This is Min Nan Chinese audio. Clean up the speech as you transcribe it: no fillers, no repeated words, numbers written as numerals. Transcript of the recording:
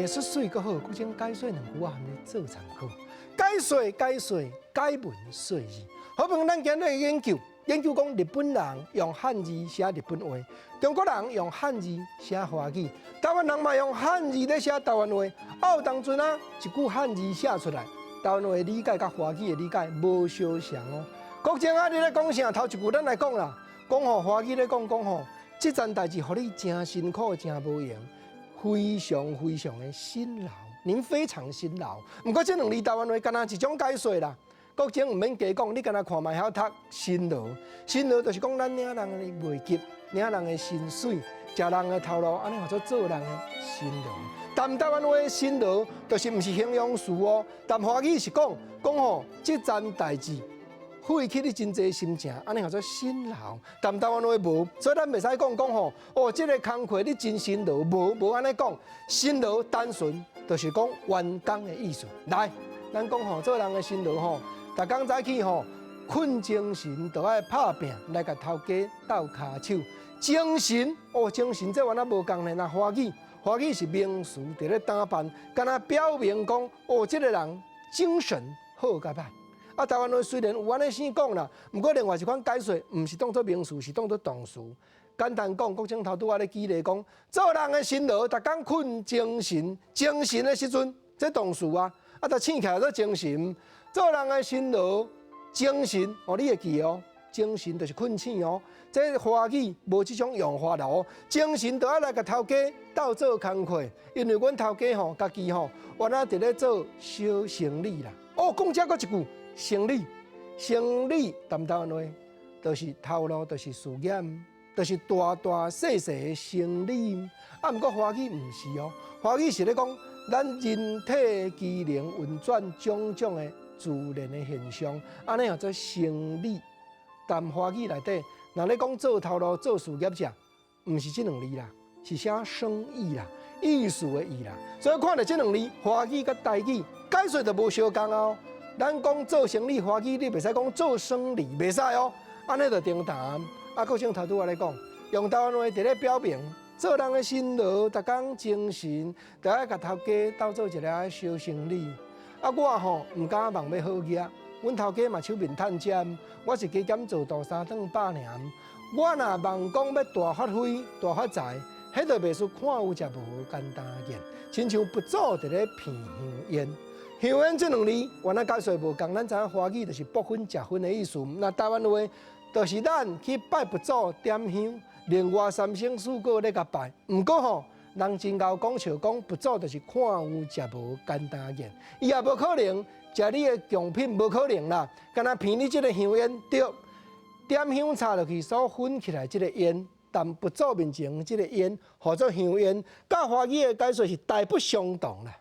說媠閣好，國正解說兩句我含你做參考。解說解說解文說字，好比咱今日研究研究講日本人用漢字寫日本話，中國人用漢字寫華語，台灣人嘛用漢字咧寫台灣話。啊，有當陣啊，一句漢字寫出來，台灣話理解佮華語的理解無相像哦。國正啊，你咧講啥？頭一句咱來講啦，講吼華語咧講講吼，這件代誌予你誠辛苦，誠無閒，非常非常的辛勞，您非常辛勞。毋過這兩字台灣話敢若一種解說啦。國正毋免加講，你敢若看嘛會曉讀辛勞，辛勞就是講咱領人的袂急，領人的薪水，食人的頭路，按呢號做做人的辛勞。但台灣話辛勞就是毋是形容詞哦，但華語是講講吼，這件代誌費去你真濟心情，按呢號做辛勞。但台灣話無，所以咱袂使講講吼，哦，這個工課你真辛勞，無無按呢講，辛勞單純就是講員工的意思。來，咱講吼，做人的辛勞吼，逐工早起吼，睏精神就愛拍拚來共頭家鬥跤手。精神哦，精神這原來無仝呢。若華語，華語是名詞，佇咧打扮，敢若表明講哦，這個人精神好佮歹。啊，台灣話雖然有按呢生講啦，毋過另外一款解說，毋是當做名詞，是當做動詞。簡單講，國正頭拄仔咧舉例講，做人的辛勞，逐工睏精神，精神的時陣，這動詞啊，啊，就醒起來做精神。做人的辛勞，精神哦，你會記哦，精神就是睏醒哦。這華語無這種用法啦哦，精神就愛來共頭家鬥做工課，因為阮頭家吼，家己吼，原來佇咧做小生意啦。哦，講這閣一句。生理，生理，台灣話就是頭路，就是事業，就是大大細細的生理。啊，毋過華語毋是哦，華語是咧講咱人體機能運轉種種的自然的現象，按呢叫做生理。但華語內底，若咧講做頭路、做事業者，毋是這兩字啦，是寫生意啦，意思的意啦。所以看著這兩字，華語佮台語解說就無相仝哦。咱講做生理，華語你袂使講做生理，袂使哦。按呢就停談。啊，國正頭拄仔咧講，用台灣話佇咧表明，做人的辛勞，逐工精神，著愛共頭家鬥做一个小生理。啊，我吼毋敢望欲好額，阮頭家嘛手面趁食，我是加減做杜三頓飽爾。我若望講欲大發揮、大發財，彼就袂輸看有食無簡單件，親像佛祖佇咧鼻香煙。香煙這兩字，原來解說無仝，咱知影華語就是博薰、食薰的意思。那台灣話就是咱去拜佛祖點香，另外三牲四果咧共拜。毋過吼，人真𠢕講笑講佛祖就是看有食無簡單件，伊也無可能食你的貢品，無可能啦。敢若鼻你這个香煙，對，點香插落去所熏起來這个煙，但佛祖面前這个煙，號做香煙，佮華語的解說是大不相同啦。